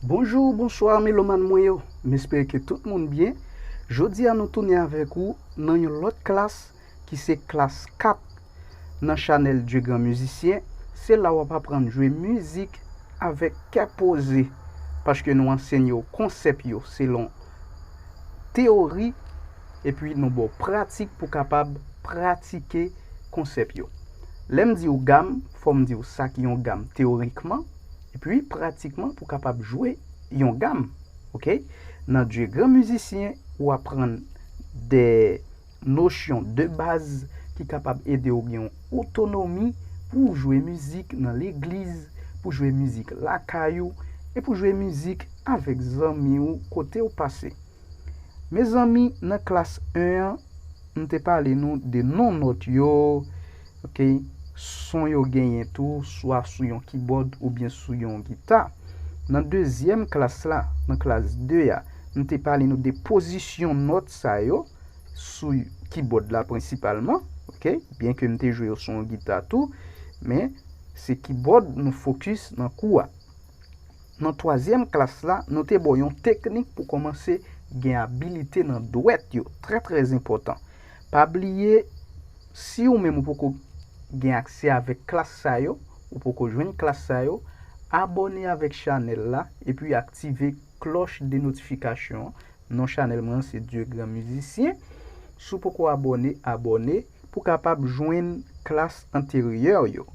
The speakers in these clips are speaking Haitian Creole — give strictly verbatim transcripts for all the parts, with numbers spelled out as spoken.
Bonjou, bonswa melomàn mwen yo. M espere ke tout moun byen. Jodi a nou tounen avèk ou nan yon lòt klas ki se klas kat nan chanèl Dieu Grand Musicien. Se la w ap aprann jwe mizik avèk kè poze, paske nou ansenye w konsèp yo selon teyori, epi nou ba w pratik pou kapab pratike konsèp yo. Lè m di w gam, fò m di w sa ki yon gam teyorikman, epi pratikman pou kapab jwe yon gam. Oke? Nan Dieu Grand Musicien, ou aprann de nosyon de baz ki kapab ede w gen yon otonomi pou w jwe mizik nan legliz, pou jwe mizik lakay ou, e pou jwe mizik avèk zanmi w kote w pase. Mezanmi, nan klas en an, m te pale nou de non nòt yo, oke, son yo genyen tou, swa sou yon kibòd oubyen sou yon gita. Nan dezyèm klas la, nan klas de a, m te pale nou de pozisyon nòt sa yo sou kibòd la prensipalman, oke, byen ke m te jwe yo sou yon gita tou, men se kibòd nou fokis nan kou a. Nan twazyèm klas la, nou te ba w yon teknik pou kòmanse gen abilite nan dwèt yo, trè, trè enpòtan. Pa bliye, si ou menm ou poko gen aksè avèk klas sa yo, ou poko jwenn klas sa yo, abòne avèk chanèl la, epi aktive klòch de notifikasyon an. Non chanèl mwen an se Dieu Grand Musicien. Si w poko abòne, abòne pou kapab jwenn klas anteryè yo.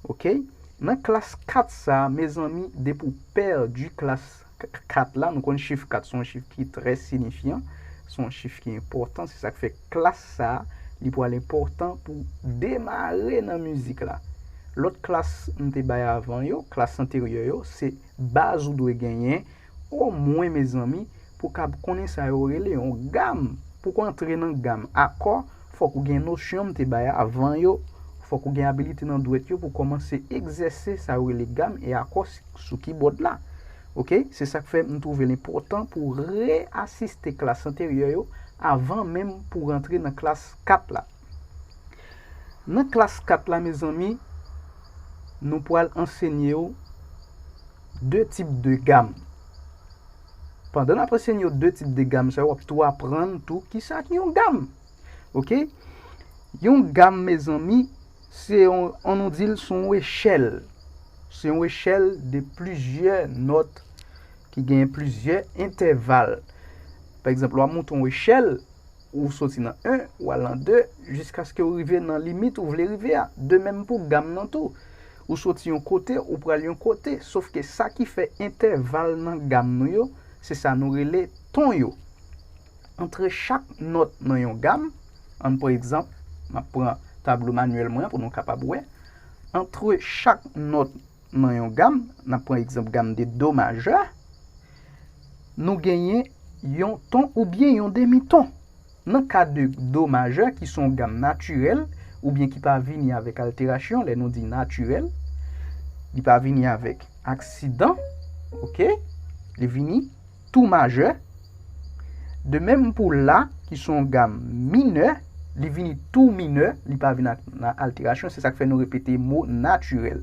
Oke? Nan klas kat sa, mezanmi, depi w pèdi klas k-, kat la, nou konn chif kat se yon chif ki trè siyifyan, se yon chif ki enpòtan, se sa k fè klas sa, li pral enpòtan pou demare nan mizik la. Lòt klas m te bay avan yo, klas anteryè yo, se baz ou dwe genyen, omwen, mezanmi, pou kab konnen sa yo rele yon gam. Pou w antre nan gam akò, fòk ou gen nosyon m te bay avan yo, fòk ou gen abilite nan dwèt yo pou kòmanse egzèse sa yo rele gam e akò s-, sou kibòd la. Oke? Se sa k fè m twouve l enpòtan pou w reasiste klas anteryè yo avan menm pou w rantre nan klas kat la. Nan klas kat la, mezanmi, nou pral ansenye w de tip de gam. Pandan n ap ansenye w de tip de gam sa yo, w ap tou aprann tou kisa ki yon gam. Oke? Yon gam, mezanmi, se yon, ann nou di l, se yon echèl. Se yon echèl de plizyè nòt ki gen plizyè entèval. Pa egzanp, lè w ap monte yon echèl, ou soti nan en, ou al nan de, jiskaske ou rive nan limit ou vle rive a. De menm pou gam nan tou. Ou soti yon kote, ou pral yon kote, sofke sa ki fè entèval nan gam nou yo, se sa nou rele ton yo. Antre chak nòt nan yon gam, ann pran egzanp, m ap pran tablo manyèl mwen an pou nou kapab wè. Antre chak nòt nan yon gam, n ap pran egzanp gam de do majè, nou genyen yon ton oubyen yon demiton. Nan ka de do majè, ki se yon gam natirèl, oubyen ki pa vini avèk alterasyon, lè nou di natirèl, li pa vini avèk aksidan, oke? Li vini tou majè. De menm pou la, ki se yon gam minè, li vini tou minè, li pa vin ak, nan alterasyon, se sa k fè nou repete mo natirèl.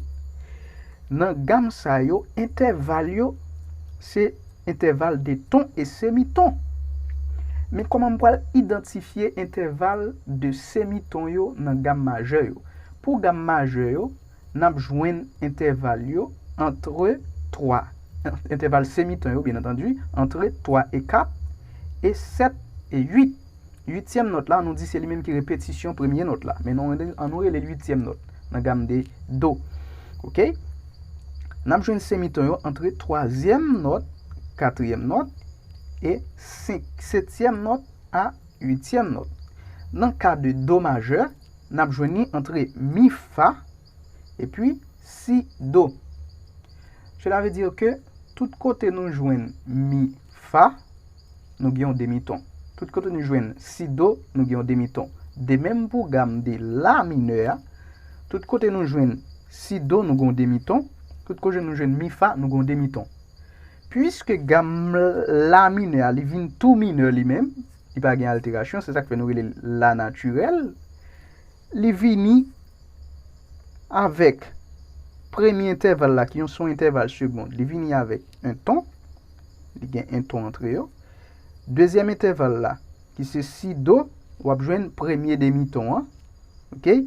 Nan gam sa yo, entèval yo, se entèval de ton e semiton. Men kòman m pral idantifye entèval de semiton yo nan gam majè yo? Pou gam majè yo, n ap jwenn entèval yo antre twa, entèval semiton yo, byen antandi, antre twa e kat, e sèt e uit. Uityèm nòt la, nou di se li menm ki repetisyon premye nòt la, men nou, ann nou rele l uityèm nòt nan gam de do. Oke? N ap jwenn semiton yo antre twazyèm nòt, katriyèm nòt, e senk, setyèm nòt a uityèm nòt. Nan ka de do majè, n ap jwenn li antre mi fa epi si do. Cela veut dire que tout kote nou jwenn mi fa, nou gen yon demiton. Tout kote nou jwenn si do, nou gen yon demiton. De menm pou gam de la minè a, tout kote nou jwenn si do, nou gen yon demiton. Tout kote nou jwenn mi fa, nou gen yon demiton. Piske gam la minè a, li vin tou minè li menm, li pa gen alterasyon, se sa k fè nou rele l la natirèl. Li vini avèk premye entèval la, ki yon, se yon entèval segond, li vini avèk yon ton. Li gen en ton antre yo. Dezyèm entèval la, ki se si do, w ap jwenn premye demiton an. Oke?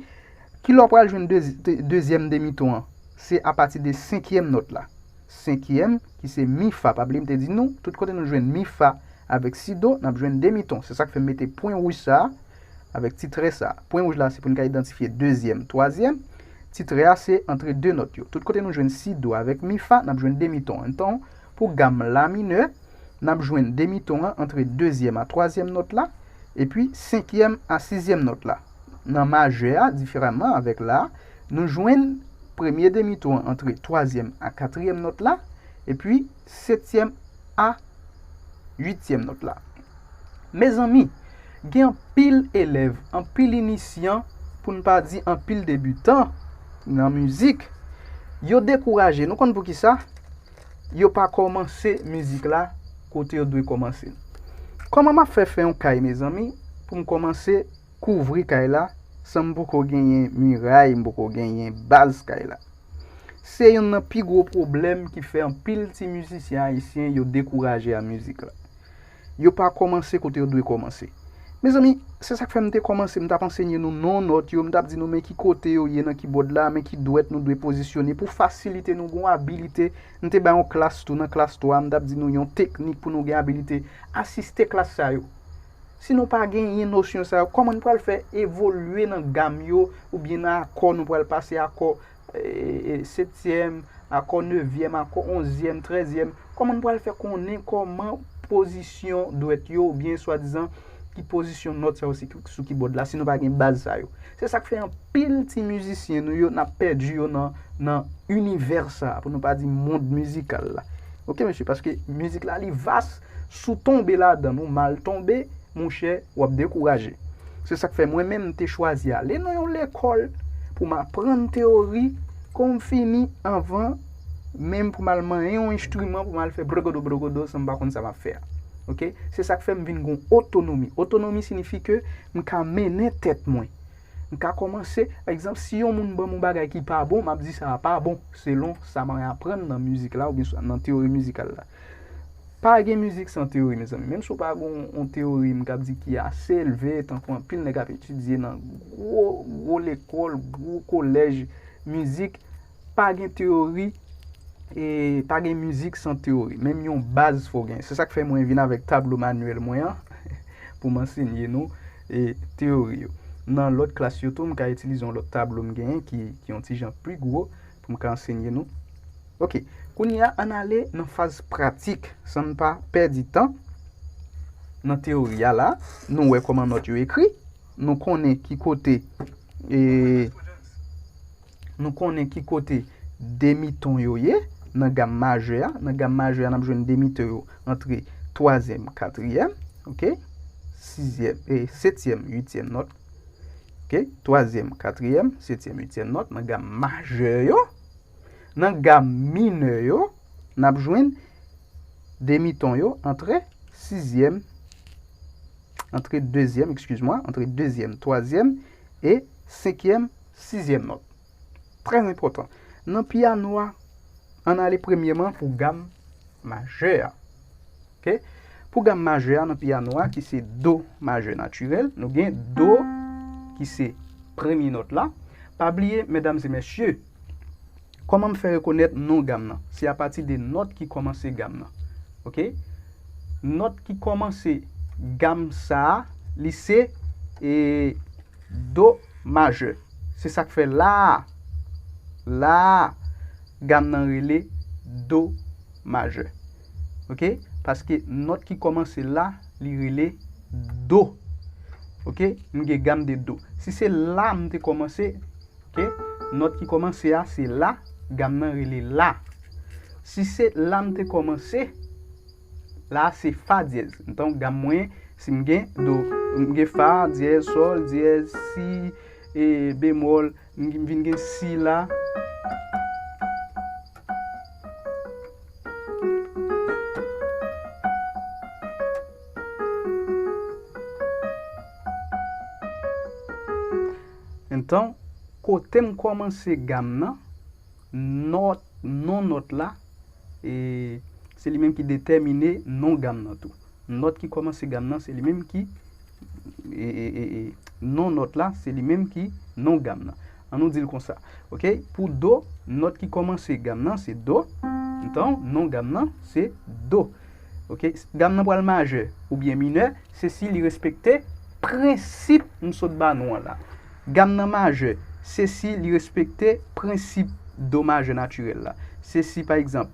Kilè w pral jwenn dezi-, de-, dezyèm demiton an? Se apati de senkyèm nòt la. Senkyèm, ki se mi fa. Pa bliye m te di nou, tout kote nou jwenn mi fa avèk si do, n ap jwenn demiton. Se sa k fè m mete pwen wouj sa a avèk ti trè sa a. Pwen wouj la, se pou n ka idantifye dezyèm, twazyèm. Ti trè a, se antre de nòt yo. Tout kote nou jwenn si do avèk mi fa, n ap jwenn demiton. Antan, pou gam la minè, n ap jwenn demiton an antre dezyèm a twazyèm nòt la, epi senkyèm a sizyèm nòt la. Nan majè a, diferaman avèk la, nou jwenn premye demiton an antre twazyèm a katriyèm nòt la, epi setyèm a uityèm nòt la. Mezanmi, gen anpil elèv, anpil inisyan, pou n pa di anpil debitan nan mizik, yo dekouraje. Nou konn poukisa? Yo pa kòmanse mizik la kote yo dwe kòmanse. Kòman m ap fè fè yon kay, mezanmi, pou m kòmanse kouvri kay la san m poko genyen miray, m poko genyen baz kay la? Se youn nan pi gwo pwoblèm ki fè anpil ti mizisyen ayisyen yo dekouraje a mizik la. Yo pa kòmanse kote yo dwe kòmanse. Mezanmi, se sa k fè m te kòmanse, m t ap ansenye nou non nòt yo, m t ap di nou men ki kote yo ye nan kibòd la, men ki dwèt nou dwe pozisyone pou fasilite nou gon abilite. M te bay yon klas tou, nan klas twa, m t ap di nou yon teknik pou nou gen abilite asiste klas sa yo. Si nou pa genyen nosyon sa yo, kòman n pral fè evolye nan gam yo, oubyen nan akò, nou pral pase akò, e, e, setyèm, akò nevyèm, akò onzyèm, trèzyèm? Kòman n pral fè konnen kòman pozisyon dwèt yo, oubyen swadizan ki pozisyon nòt sa yo se ki, sou kibòd la, si nou pa gen baz sa yo? Se sa k fè anpil ti mizisyen nou yo, n ap pèdi yo nan, nan inivè sa, pou nou pa di mond mizikal la. Oke, mesye, paske mizik la, li vas, si w tonbe ladan l, ou mal tonbe, monchè, w ap dekouraje. Se sa k fè mwen menm, m te chwazi ale nan yon lekòl pou m aprann teyori, kon m fini, anvan menm pou m al manyen yon enstriman, pou m al fè brogodo brogodo, san m pa konn sa m ap fè a. Oke? Se sa k fè m vin gon otonomi. Otonomi siyifi ke m ka mennen tèt mwen. M ka kòmanse, pa egzanp, si yon moun ban m yon bagay ki pa bon, m ap di sa a pa bon, selon sa mwen aprann nan mizik la oubyen swa nan teyori mizikal la. Pa gen mizik san teyori, mezanmi. Menm si w pa gen yon, yon teyori, m kab di ki ase elve, tankou anpil nèg ap etidye nan gwo, gwo lekòl, gwo kolèj mizik, pa gen teyori, e pa gen mizik san teyori. Menm yon baz fò w gen. Se sa k fè mwen vin avèk tablo manyèl mwen an, pou m ansenye nou, e, teyori yo. Nan lòt klas yo tou, m ka itilize yon lòt tablo m genyen ki, ki yon ti jan pi gwo, pou m ka ansenye nou. Oke, kounye a, ann ale nan faz pratik, san n pa pèdi tan. Nan teyori a la, nou wè kòman nòt yo ekri, nou konnen ki kote, e, nou konnen ki kote demiton yo ye nan gam majè a. Nan gam majè a, n ap jwenn demiton yo antre twazyèm, katriyèm, oke? Sizyèm, e, setyèm, uityèm nòt. Oke? Twazyèm, katriyèm, setyèm, uityèm nòt nan gam majè yo. Nan gam minè yo, n ap jwenn demiton yo antre sizyèm, antre dezyèm, excuse-moi, antre dezyèm, twazyèm e senkyèm, sizyèm nòt. Trè enpòtan. Nan pyano a, ann ale premyèman pou gam majè a. Oke? Pou gam majè a nan pyano a, ki se do majè natirèl, nou gen do ki se premye nòt la. Pa bliye, medam e mesye, kòman m fè rekonèt non gam nan? Se apati de nòt ki kòmanse gam nan. Oke? Nòt ki kòmanse gam sa a, li se, e, do majè. Se sa k fè la a, la a, gam nan rele do majè. Oke? Paske nòt ki kòmanse la, li rele do. Oke? M gen gam de do. Si se la m te kòmanse, oke? Nòt ki kòmanse a, se la, gam nan rele la. Si se la m te kòmanse, la se fa dyèz. Antan gam mwen, si m gen do, m gen fa dyèz, sòl dyèz, si, e, bemòl, m vin gen si la. Antan, kote m kòmanse gam nan, nòt, non nòt la, e, Se li menm ki detèmine non gam nan tou. Nòt ki kòmanse gam nan, se li menm ki, e, e, e, e, non nòt la, se li menm ki non gam nan. An nou di l konsa. Oke? Pou do, nòt ki kòmanse gam nan, se do. Antan, non gam nan, se do. Oke? Gam nan pral majè oubyen minè, se si li respekte prensip m sot ba nou an la. Gam nan majè, se si li respekte prensip do majè natirèl la. Se si, pa egzanp,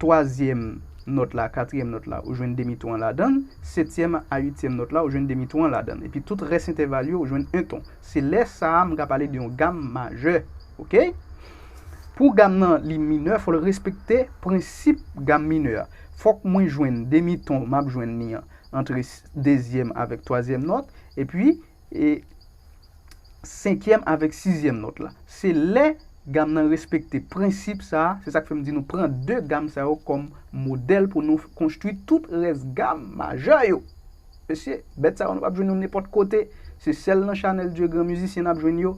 twazyèm nòt la, katriyèm nòt la, ou jwenn demi ton an ladan l, setyèm a uityèm nòt la, ou jwenn demi ton an ladan l. Epi tout rès entèval yo, ou jwenn en ton. Se lè sa a, m ka pale de yon gam majè. Oke? Pou gam nan li minè, fò l respekte prensip gam minè a. Fòk mwen jwenn demi ton, m ap jwenn li an, antre s-, dezyèm avèk twazyèm nòt, epi, e, senkyèm avèk sizyèm nòt la. Se lè gam nan respekte prensip sa a, se sa k fè m di nou pran de gam sa yo kòm modèl pou nou konstwi tout rès gam majè yo. Mesye, bèt sa yo nou p ap jwenn yo nenpòt kote. Se sèl nan chanèl Dye Gran Mizisyen n ap jwenn yo.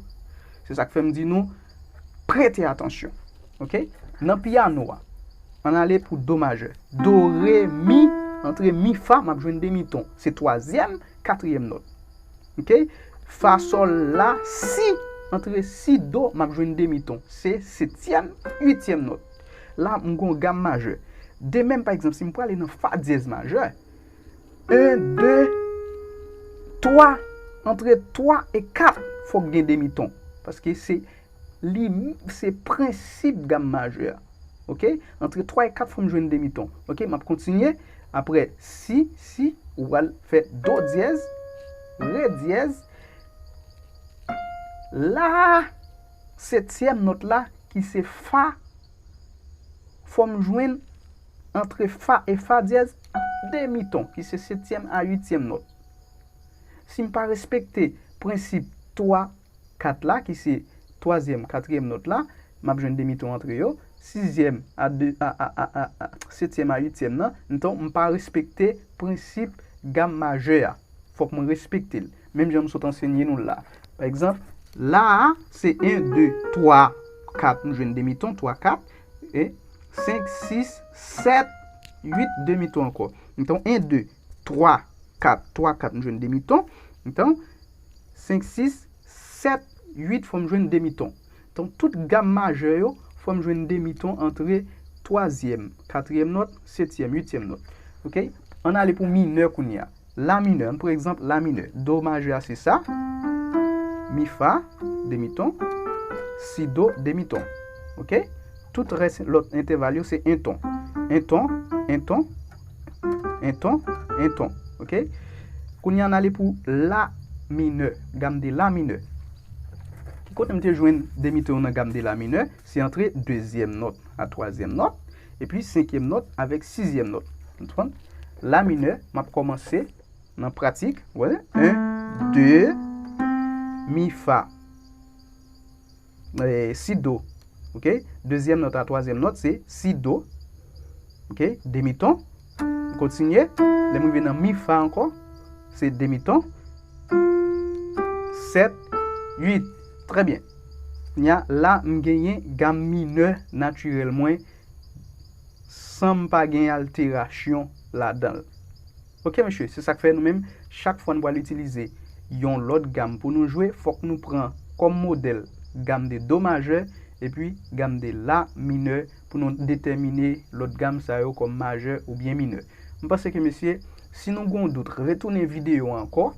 Se sa k fè m di nou, prete atansyon. Oke? Nan pyano a, ann ale pou do majè. Do, re, mi, antre mi, fa, m ap jwenn demi ton. Se twazyèm, katriyèm nòt. Oke? Fa, sòl, la, si, antre si, do, m ap jwenn demi ton. Se setyèm, uityèm nòt. La, m gon gam majè. De menm, pa egzanp, si m prale nan fa dyèz majè, en, de, twa, antre twa e kat, fòk gen demi ton. Paske se li, se prensip gam majè a. Oke? Antre twa e kat fò m jwenn demi ton. Oke? M ap kontinye. Apre si, si, ou pral fè do dyèz, re dyèz. La, setyèm nòt la, ki se fa, fò m jwenn antre fa e fa dyèz demi ton, ki se setyèm a uityèm nòt. Si m pa respekte prensip twa, kat la, ki se twazyèm, katriyèm nòt la, m ap jwenn demi ton antre yo, sizyèm a de, a, a, a, a, a, setyèm a uityèm nan, antan m pa respekte prensip gam majè a. Fòk mwen respekte l. Menm jan m sot ansenye nou l la. Pa egzanp, la a, se en, de, twa, kat, m jwenn demi ton, twa, kat, e senk, sis, sèt, uit, demi ton ankò. Antan, en, de, twa, kat, twa, kat, m jwenn demi ton. Antan, senk, sis, sèt, uit, fò m jwenn demi ton. Antan, tout gam majè yo, fò m jwenn demi ton antre twazyèm, katriyèm nòt, setyèm, uityèm nòt. Oke? Ann ale pou minè kounye a. La minè, ann pran egzanp la minè. Do majè a se sa. Mi fa, demi ton. Si do, demi ton. Oke? Tout rès lòt entèval yo se en ton. En ton, en ton, en ton, en ton. Oke? Kounye a n ale pou la minè, gam de la minè. Ki kote m te jwenn demi ton nan gam de la minè? Se antre dezyèm nòt a twazyèm nòt, epi senkyèm nòt avèk sizyèm nòt. Ou konprann? La minè, m ap kòmanse nan pratik. Wè, en, de, mi, fa, e, si, do. Oke? Dezyèm nòt a twazyèm nòt, se si, do. Oke? Demi ton. M kontinye. Lè m rive nan mi, fa ankò, se demi ton. Sèt, uit. Trè byen. Kounye a, la, m genyen gam minè natirèl mwen, san m pa gen alterasyon ladan l. Oke, mesye, se sa k fè nou menm, chak fwa n pral itilize yon lòt gam pou nou jwe, fòk nou pran kòm modèl gam de do majè epi gam de la minè pou nou detèmine lòt gam sa yo kòm majè oubyen minè. M panse ke, mesye, si nou gen yon dout, retounen videyo a ankò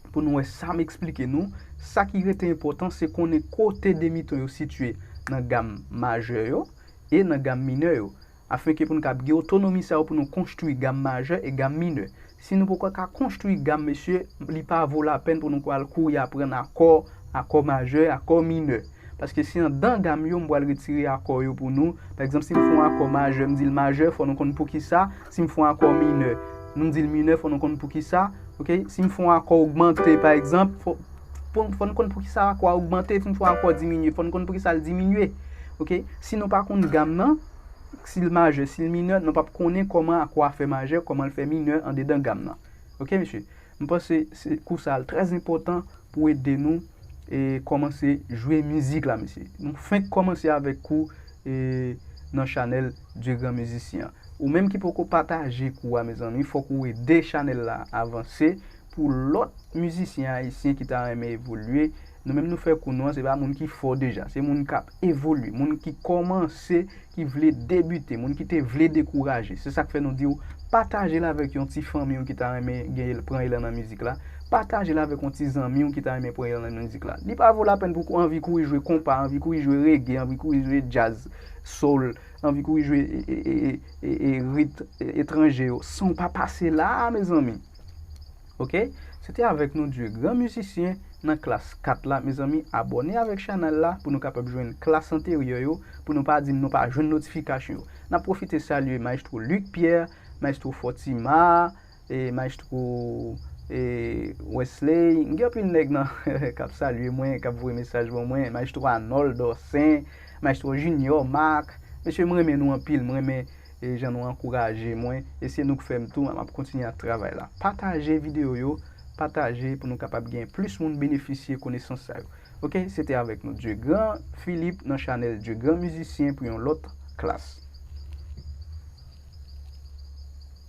pou nou wè sa m eksplike nou. Sa ki rete enpòtan, se konnen kote demiton yo sitiye nan gam majè yo e nan gam minè yo, afenke pou nou kab gen otonomi sa yo pou nou konstwi gam majè e gam minè. Si nou poko ka konstwi gam, mesye, li pa vo lapèn pou nou pral kouri aprann akò, akò majè, akò minè. Paske se anndan gam yo m pral retire akò yo pou nou. Pa egzanp, si m fè yon akò majè, m di l majè, fò nou konn poukisa. Si m fè yon akò minè, nou di l minè, fò nou konn poukisa. Oke? Si m fè yon akò ogmante, pa egzanp, fò, fò, fò n konn poukisa akò a ogmante. Si m fè yon akò diminye, fò n konn poukisa l diminye. Oke? Si nou pa konn gam nan, si l majè, si l minè, nou p ap konnen kòman akò a fè majè, kòman l fè minè andedan gam nan. Oke, mesye? M panse se kou sa a l trè enpòtan pou ede nou e kòmanse jwe mizik la, mesye. Nou fenk kòmanse avèk kou e nan chanèl Dye Gran Mizisyen an. Ou menm ki poko pataje kou a, mezanmi, fòk ou ede chanèl la avanse pou lòt mizisyen ayisyen ki ta renmen evolye. Nou menm nou fè kou nou an, se pa moun ki fò deja, se moun k ap evolye, moun ki kòmanse, ki vle debite, moun ki te vle dekouraje. Se sa k fè nou di w pataje l avèk yon ti fanmi w ki ta renmen gen, pran elan nan mizik la. Pataje l avèk yon ti zanmi w ki ta renmen pran elan nan mizik la. Li pa vo lapenn pou anvi kouri jwe konpa, anvi kouri jwe rege, anvi kouri jwe djaz, soul, anvi kouri jwe e, e, e, e, e rit e, etranje yo san w pa pase la a, mezanmi. Ok? Se te avèk nou, Dieu Grand Mizisyen, nan klas kat la. Mezanmi, abòne avèk chanèl la pou nou kapab jwenn klas anteryè yo, pou nou pa di m nou pa jwenn notifikasyon yo. N ap pwofite salye Maestro Luc Pierre, Maestro Fortima, e Maestro e Wesley. M gen anpil nèg nan k ap salye mwen, k ap voye mesaj ban mwen. Maestro Arnold Dorcin, Maestro Junior Marc. Mesye, m renmen nou anpil, m renmen e jan nou ankouraje mwen. E se nou k fè m tou, m ap kontinye ak travay la. Pataje videyo yo, pataje pou nou kapab gen plis moun benefisye konesans sa yo. Ok, se te avèk nou, Dieu Grand Philippe, nan chanèl Dieu Grand Mizisyen pou yon lòt klas.